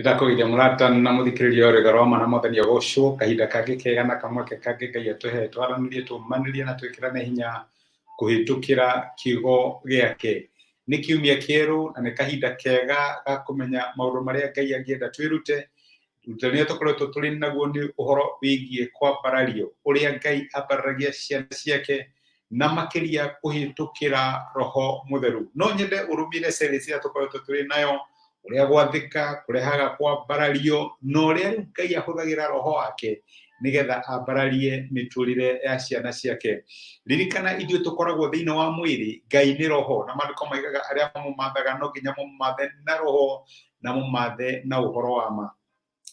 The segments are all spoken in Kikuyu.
Nĩndakũgeithia mũrata na mũthikĩrĩria wa rwĩga rwa ma na mwathani agocwo. Kahinda kangĩ kega na kamweke kangĩ Ngai atũhe twaranĩrie, tũmanĩrie na twĩkĩrane hinya kũhĩtũkĩra kiugo gĩake. Nĩ kiumia kĩerũ na nĩ kahinda kega ga kũmenya maũndũ marĩa Ngai angĩenda twĩrute. Ũrutani ũrĩa tũkoretwo tũrĩ naguo nĩ ũhoro wĩgiĩ kwambarario, ũrĩa Ngai ambararagia ciana ciake na makĩria kũhĩtũkĩra Roho Mũtheru. No nyende ũrũmĩrĩre series ĩrĩa tũkoretwo tũrĩ nayo, ũrĩa gwathĩka kũrehaga kwambarario, na ũrĩa rĩu Ngai ahũthagĩra Roho wake nĩgetha ambararie mĩtũrĩre ya ciana ciake. Ririkana ithuĩ tũkoragwo thĩinĩ wa mwĩrĩ, Ngai nĩ Roho, na maandĩko maigaga arĩa mamũmathaga no nginya mamũmathe na Roho na mũmathe na ũhoro wa ma.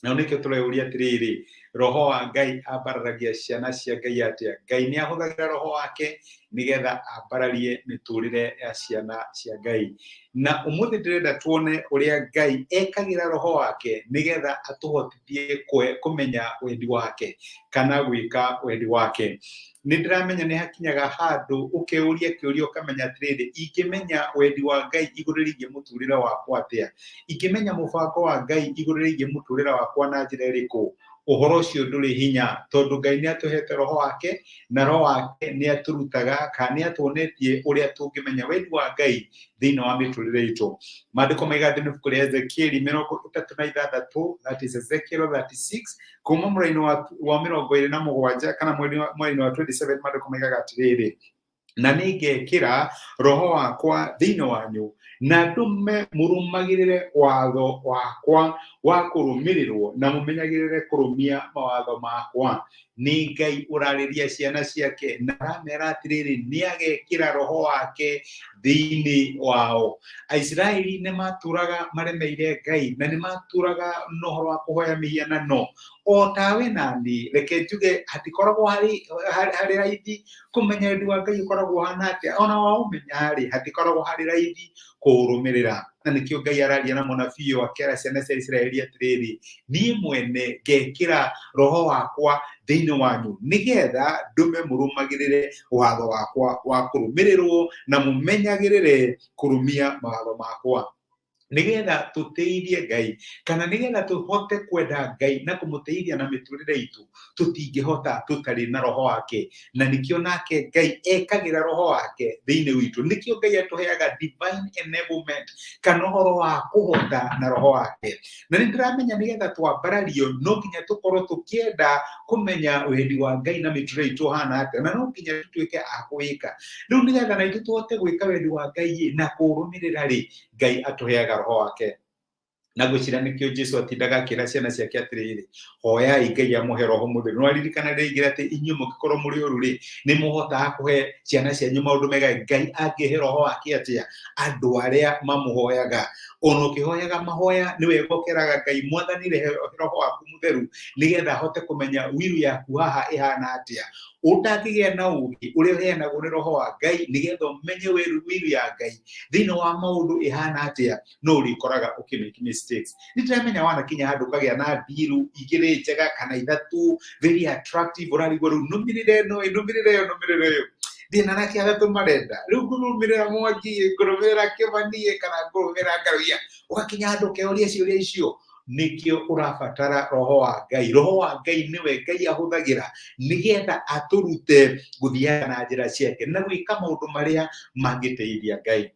Na nĩkĩo tũreyũria atĩrĩrĩ, Roho wa Ngai ambararagia ciana cia Ngai atĩa? Ngai nĩ ahũthagĩra Roho wake nĩgetha ambararie mĩtũrĩre ya ciana cia Ngai. Na ũmũthĩ ndĩrenda tuone ũrĩa Ngai ekagĩra Roho wake nĩgetha atũhotithie kũmenya wendi wake kana gwĩka wendi wake. Nĩ ndĩramenya nĩ hakinyaga handũ ũkeyũria kĩũria ũkamenya atĩrĩrĩ, ingĩmenya wendi wa Ngai igũrũ rĩgiĩ mũtũrĩre wakwa atĩa? Ingĩmenya mũbango wa Ngai igũrũ rĩgiĩ mũtũrĩre wakwa na njĩra ĩrĩkũ? Ũhoro ũcio ndũrĩ hinya tondũ Ngai nĩ atũhete Roho wake na Roho wake nĩ atũrutaga kana nĩ atuonetie ũrĩa tũngĩmenya wendi wa Ngai thĩinĩ wa mĩtũrĩre itũ. Maandĩko maiga thĩinĩ ibuku rĩa Ezekieli 36, that is Ezekiel 36, kuma mũraini wa 27 kana mweri wa 27, maandĩko maigaga atĩrĩrĩ, na nĩngekĩra Roho wakwa thĩinĩ wanyu na ndũme mũrũmagĩrĩre watho wakwa wa kũrũmĩrĩrwo na mũmenyagĩrĩre kũrũmia mawatho makwa. Nĩ Ngai ũrarĩria ciana ciake na aramera atĩrĩrĩ, nĩ agekĩra Roho wake thĩinĩ wao. Aisiraeli nĩ matũraga maremeire Ngai na nĩ matũraga na ũhoro wa kũhoya mĩhianano o tawe na niĩ. Reke njuge hatikoragwo harĩ raithi kũmenya wendi wa Ngai ũkoragwo ũhana atĩa, ona waũmenya rĩ, hatikoragwo harĩ raithi kũũrũmĩrĩra. Na nĩkĩo Ngai araria na mũnabii ũyũ akĩra ciana cia Isiraeli atĩrĩrĩ, niĩ mwene ngekĩra Roho wakwa thĩinĩ wanyu nĩgetha ndũme mũrũmagĩrĩre watho wakwa wa kũrũmĩrĩrwo na mũmenyagĩrĩre kũrũmia mawatho makwa. Nĩgetha tũtĩithie Ngai kana nĩgetha tũhote kwenda Ngai na kũmũtĩithia na mĩtũrĩre itũ, tũtingĩhota tũtarĩ na Roho wake. Na nĩkĩo nake Ngai ekagĩra Roho wake thĩinĩ witũ. Nĩkĩo Ngai atũheaga divine enablement kana ũhoro wa kũhota na Roho wake. Na nĩ ndĩramenya nĩgetha twambarario no nginya tũkorwo tũkĩenda kũmenya wendi wa Ngai na mĩtũrĩre itũ ũhana atĩa, na no nginya tũtuĩke a kũwĩka. Rĩu nĩgetha na ithuĩ tũhote gwĩka wendi wa Ngai na kũũrũmĩrĩra rĩ, Ngai atũheaga Roho wake. Na ngwĩciria nĩkĩo Jesu atindaga akĩra ciana ciake atĩrĩrĩ, hoyai Ngai amũhe Roho Mũtheru. Nĩ waririkana rĩngĩ atĩ inyuĩ mũngĩkorwo mũrĩ ũru rĩ, nĩ mũhotaga kũhe ciana cianyu maũndũ mega. Ngai angĩhe Roho wake atĩa andũ arĩa mamũhoyaga? Ona ũkĩhoyaga mahoya nĩ wega ũkeraga Ngai, Mwathani rehe Roho waku Mũtheru nĩgetha ahote kũmenya wiru yaku haha ĩhana atĩa. Ũtangĩgĩa na ũũgĩ ũrĩa ũheanagwo nĩ Roho wa Ngai nĩgetha ũmenye wiru ya Ngai thĩinĩ wa maũndũ ĩhana atĩa, no ũrĩkoraga ũkĩ make mistakes. Nĩ ndĩramenya wanakinya handũ ũkagĩa na ndiru igĩrĩ njega kana ithatũ very attractive, ũrarigwo rĩu nũmĩrĩre ĩno, nũmĩrĩre ĩyo, nũmĩrĩre ĩyo, ndĩna nake atatũ marenda, rĩu ngũrũmĩrĩra Mwangi, ngũrũmĩrĩra Kĩmani kana ngũrũmĩrĩra Ngaruiya. Ũgakinya handũ ũkeyũria ciũria icio. Nĩkĩo ũrabatara Roho wa Ngai. Roho wa Ngai nĩwe Ngai ahũthagĩra nĩgetha atũrute gũthiaga na njĩra ciake na gwĩka maũndũ marĩa mangĩteithia Ngai.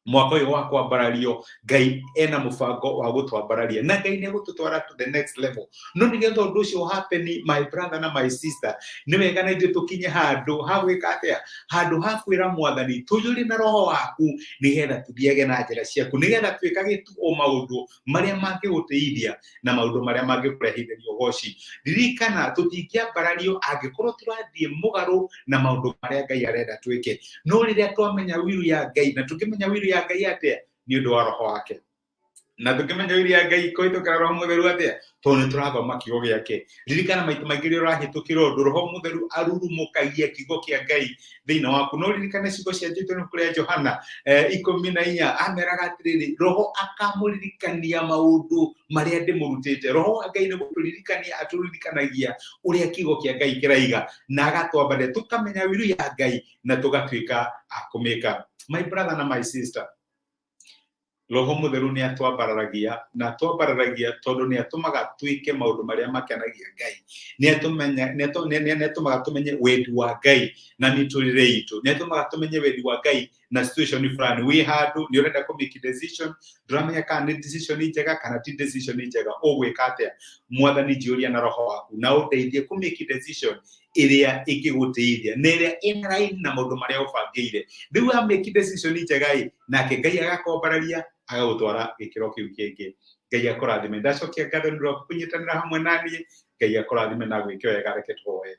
Mwaka ũyũ wa kwambarario, Ngai ena mũbango wa gũtwambararia na Ngai nĩ egũtũtwara to the next level. No nĩgetha ũndũ ũcio happen, my brother na my sister, nĩ wega na ithuĩ tũkinye handũ ha gwĩka atĩa? Handũ ha kwĩra Mwathani tũiyũrie na Roho waku nĩgetha tũthiage na njĩra ciaku, nĩgetha twĩkage tu o maũndũ marĩa mangĩgũtĩithia na maũndũ marĩa mangĩkũrehithĩria ũgoci. Ririkana, tũtingĩambarario angĩkorwo tũrathiĩ mũgarũ na maũndũ marĩa Ngai arenda twĩke. No rĩrĩa twamenya wiru ya Ngai, na tũngĩmenya wiru ya Ngai atĩa? Nĩ ũndũ wa Roho wake. Na tũngĩmenya wiru ya Ngai kũhĩtũkĩra Roho Mũtheru atĩa? Tondũ nĩ tũrathoma kiugo gĩake. Ririkana maita maingĩ rĩrĩa ũrahĩtũkĩra ũndũ, Roho Mũtheru arurumũkagia kiugo kĩa Ngai thĩinĩ waku. No ririkane ciugo cia Jesu nĩ kũrĩa Johana 14, ameraga atĩrĩrĩ, Roho akamũririkania maũndũ marĩa ndĩmũrutĩte. Roho wa Ngai nĩ gũtũririkania atũririkanagia ũrĩa kiugo kĩa Ngai kĩraiga, na agatwambaria tũkamenya wiru ya Ngai na tũgatuĩka a kũmĩka. My brother na my sister, Roho Mũtheru nĩ atwambararagia, na atwambararagia tondũ nĩ atũmaga twĩke maũndũ marĩa makenagia Ngai. Nĩ atũmaga tũmenye wendi wa Ngai na mĩtũrĩre itũ. Nĩ atũmaga tũmenye wendi wa Ngai na situation fulani. Wĩ handũ nĩ ũrenda kũ make decision, ndũramenya kana nĩ decision njega kana ti decision njega, ũgwĩka atĩa? Mwathani, njiyũria na roho waku na ũndeithie kũ make decision ĩrĩa ĩngĩgũteithia na ĩrĩa ĩna raini na maũndũ marĩa ũbangĩire. Rĩu wa make decision njega ĩ, nake Ngai agakwambararia agagũtwara gĩkĩro kĩu kĩngĩ. Ngai akũrathime. Ndacokia ngatho nĩ ũndũ wa kũnyitanĩra hamwe naniĩ. Ngai akũrathime na gwĩke wega. Reke tũhoe.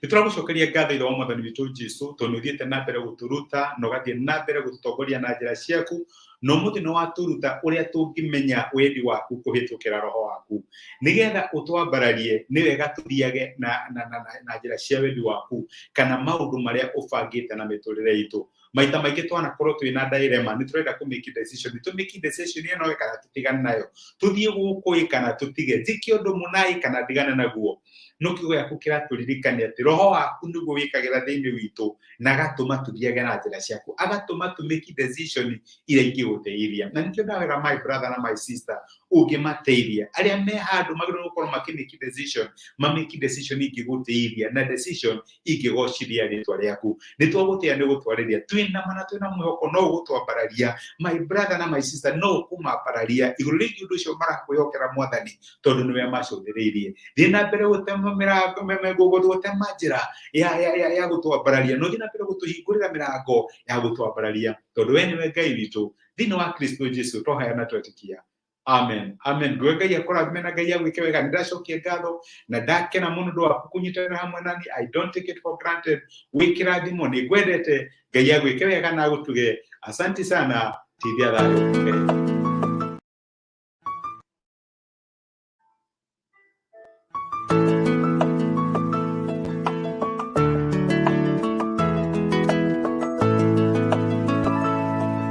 Nĩ tũragũcokeria ngatho, Ithe wa Mwathani witũ Jesu, tondũ nĩ ũthiĩte na mbere gũtũruta na ũgathiĩ na mbere gũtũtongoria na njĩra ciaku, na ũmũthĩ nĩ watũruta ũrĩa tũngĩmenya wendi waku kũhĩtũkĩra roho waku. Nĩgetha ũtwambararie, nĩ wega tũthiage na njĩra cia wendi waku kana maũndũ marĩa ũbangĩte na mĩtũrĩre itũ. Maita maingĩ twanakorwo twĩna dilemma, nĩ tũrenda kũ make decision, tũ make decision ĩno kana tũtigane nayo, tũthiĩ gũkũ ĩ kana tũtige, njĩke ũndũ mũna ĩ kana ndigane naguo. No kiugo gĩaku kĩratũririkania atĩ roho waku nĩguo wĩkagĩra thĩinĩ witũ na agatũma tũthiage na njĩra ciaku, agatũma tũ make decision iria ingĩgũteithia. Na nĩkĩo ndawĩra my brother na my sister, ũngĩmateithia arĩa me handũ magĩrĩirwo gũkorwo makĩ make decision, ma make decision ingĩgũteithia na decision ingĩgocithia rĩtwa rĩaku. Nĩ twagũtĩa nĩ gũtwarĩria twĩna mana, twĩna mwĩhoko no ũgũtwambararia my brother na my sister, no ũkũmambararia igũrũ rĩgiĩ ũndũ ũcio marakwĩhokera, Mwathani, tondũ nĩwe macũthĩrĩirie. Thiĩ na mbere gũtema mĩrango, gũtema njĩra ya gũtwambararia, no thiĩ na mbere gũtũhingũrĩra mĩrango ya gũtwambararia, tondũ we nĩwe Ngai witũ. Thĩinĩ wa Kristo Jesu twahoya na twetĩkia, amen, amen. Ngwe Ngai akũrathime na Ngai agwĩke wega. Nĩ ndacokia ngatho na ndakena mũno ũndũ waku kũnyitanĩra hamwe nani. I don't take it for granted. Wĩ kĩrathimo, nĩ ngwendete. Ngai agwĩke wega na agũtuge. Asante sana. Teithia thayũ.